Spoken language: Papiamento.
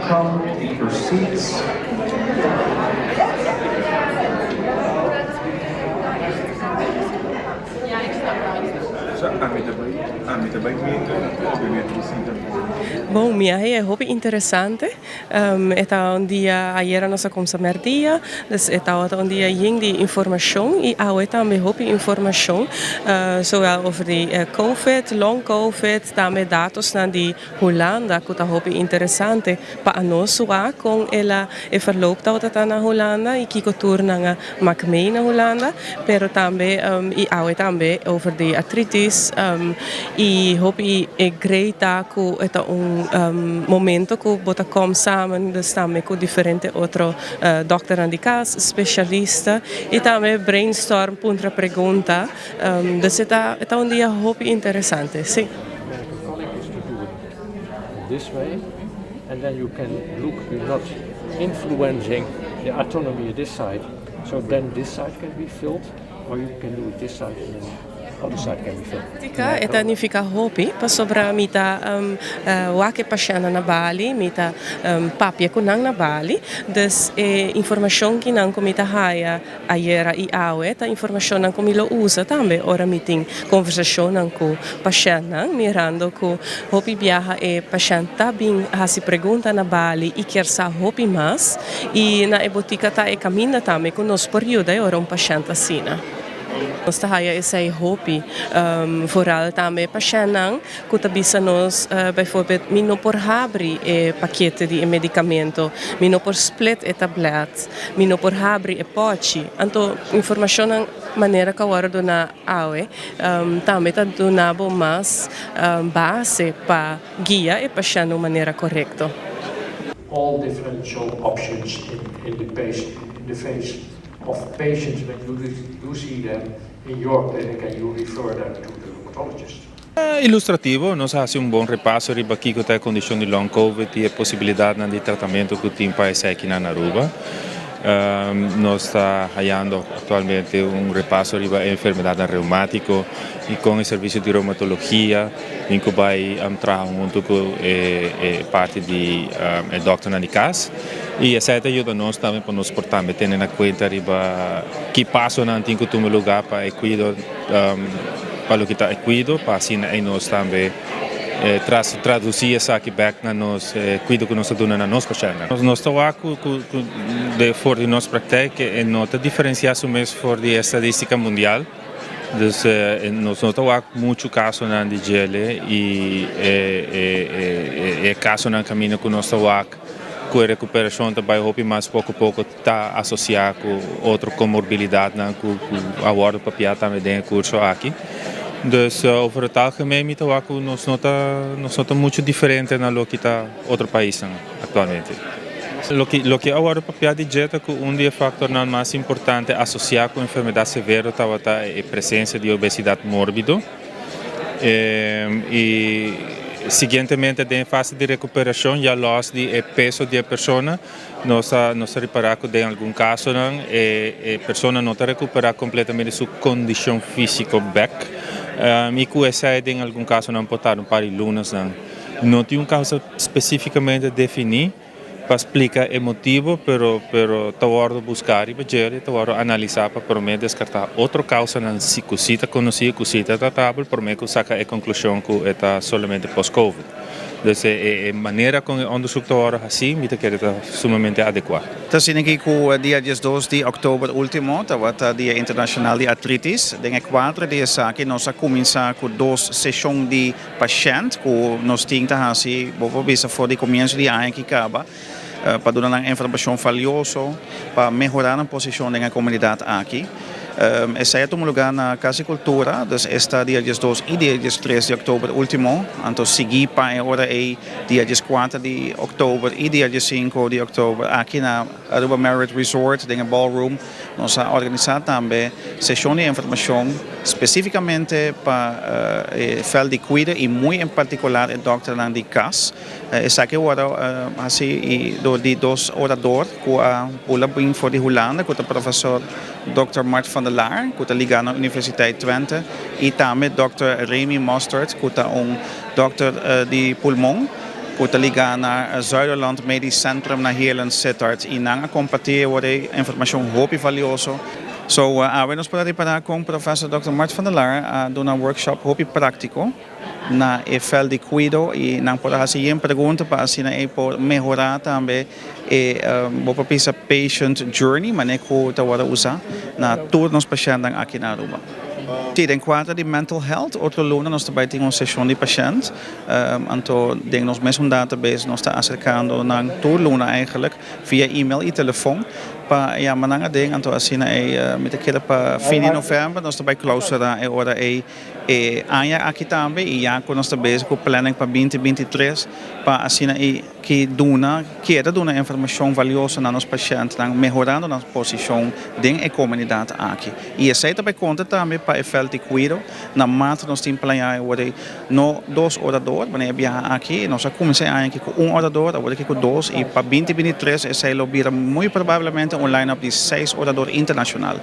Come, take your seats. Bon, mi a haya hopi interesante. E ta un dia, ayera nos a kumsa merdia, dus e tabata un dia yen di informashon i awe tambe hopi informashon, zowel over di covid, long covid, tambe datosnan di Hulanda ku ta hopi interesante pa anos wak kon el a e verloop tabata ta na Hulanda i kiko tur nan a mak mee na Hulanda, pero tambe i awe tambe over di artritis i hopi e grei ta ku e ta un momento ku bo ta kom samen dus tambe ku diferente otro dòkternan di kas, spesialista i tambe brainstorm, puntra pregunta, dus e ta e ta un dia hopi interesante, si. This way and then you can look you're not influencing the autonomy at this side so then this side can be filled or you can do it this side and then other side can be filled. Práktika e ta nifiká hopi pasobra mi ta wak e pashèntnan na bali, mi ta papia ku nan na bali, dus e informashon ki nan ku mi ta haya Ayera i awe ta informashonnan ku mi lo usa tambe ora mi tin konversashonnan ku pashèntnan, mirando ku hopi biaha e pashènt ta bin hasi pregunta na bali i kier sa hopi mas i na e botika ta e kaminda tambe ku nos por yuda e ora un pashènt asina. Nos ta haya esei hopi, vooral tambe pashèntnan ku ta bisa nos bijvoorbeeld mi no por habri e pakete di e medikamento, mi no por split e tablet. Mi no por habri e pòchi. Anto informashonnan manera ku a wòrdu duná awe tambe ta duna bo mas base pa guia e pashènt na un manera korekto. All differential options in the in the face of patients when you do see them in your clinic and you refer them to the rheumatologist. Ilustrativo, Nos a hasi un bon repaso riba kiko ta e kondishon di long covid i e posibilidatnan di tratamentu ku tin pa esekinan na Aruba. Nos ta hayando aktualmente un repaso riba e enfermedatnan reumátiko i kon e servisio di reumatologia tin ku bai traha huntu ku e parti di e dòkternan di kas. I esei ta yuda nos tambe pa nos por tambe tene na kuenta riba ki pasonan tin ku tuma lugá pa e kuido. Pa loke ta e kuido, pa asina ei nos tambe tradusí esaki bèk na nos kuido ku nos ta duna na nos pashèntnan. Nos ta wak ku for di nos praktijk e no ta diferensiá su mes for di e estadístika mundial. Dus nos no ta wak muchu kasonan di djele i e kasonan kaminda ku nos ta wak ku e rekuperashon ta bai hopi mas poko poko. Ta asosiá ku otro komorbilidatnan ku a wòrdu papiá tambe den e kurso aki. Dus over het algemeen mi ta wak ku nos no ta nos no ta muchu diferente na loke ta otro paisnan aktualmente. Loke loke a wòrdu papiá di dje ta ku un di e faktornan mas importante asosiá ku enfermedat severo tabata e presensia di obesidat mórbido. I siguientemente den e fase di rekuperashon ya lòs di e peso di e persona. Nos a nos a ripará ku den algun kasonan e e persona no ta rekuperá kompletamente su kondishon físiko bèk i ku esei den algun kasonan por tarda un par di lunasnan. No tin un kousa spesífikamente definí pa splika e motibu pero pero ta wòrdu buská riba dje i ta wòrdu analisá pa promé deskartá otro kousanan si ku si ta konosí ku si ta tratabel promé ku saka e konklushon ku e ta solamente post-covid. Dus e manera kon e onderzoek ta wòrdu hasí mi ta kere ta sumamente adekuá. Ta asina aki ku dia diesdos di òktober último tabata Dia Internashonal di Artritis. Den e kuadro di esaki nos a kuminsá ku dos seshon di pashènt ku nos tin ta hasi, bo por bisa for di komienso di aña aki kaba, pa duna nan informashon valioso pa mehorá nan posishon den e komunidat aki. Esei a tuma lugá na Kas di Kultura, dus esta dia diesdos i dia diestres di òktober último, anto sigui pa e ora ei dia dieskuater di òktober i dia diesinku di òktober aki na Aruba Marriott Resort den e ballroom. Nos a organisá tambe seshon di informashon spesífikamente pa e vèlt di kuido i muy en partikular e dòkternan di kas. Esaki a wòrdu hasi i dor di dos orador ku a bula bin for di Hulanda ku ta Profesor Dòkter Mart van der Laar ku ta ligá na Universiteit Twente i tambe Dòkter Remy Mostert ku ta un dòkter di pulmon. Ku ta liga na Zuyderland Medisch Centrum na Heerlen, Sittard, i nan a kompartí e informashon hopi valioso. So, awe nos por a ku profesor Dr. Mart van der Laar a duna un workshop hopi práktiko na e veld di kuido i nan por hasi pregunta pa asina e por mehorá tambe e bo bisa patient journey, manera ku ta wòrdu usa na tur nos pashèntnan aki na Aruba. Den kuadro di mental health, otro luna nos tambe tin un seshon di pashènt. Anto, den nos mesun database, nos ta aserkando nan tur luna eigenlijk via e-mail i telefòn pa yama nan aden. Anto asina e mi ta kere pa fin di novèmber nos tambe klousura e ora e e aña aki tambe i ya ku nos tambe ku planning pa 2023 pa asina e ku duna keda duna informashon valioso na nos pashèntnan, mehorando nos posishon den e komunidat aki. I esei tambe konta tambe pa e veld di kuido. Na maart nos tin planeá no dos orador, ma biaha aki nos a kuminsá aki ku un orador, awor aki ku dos, i pa 2023 esei lo bira muy probablemente un line-up di seis orador internashonal.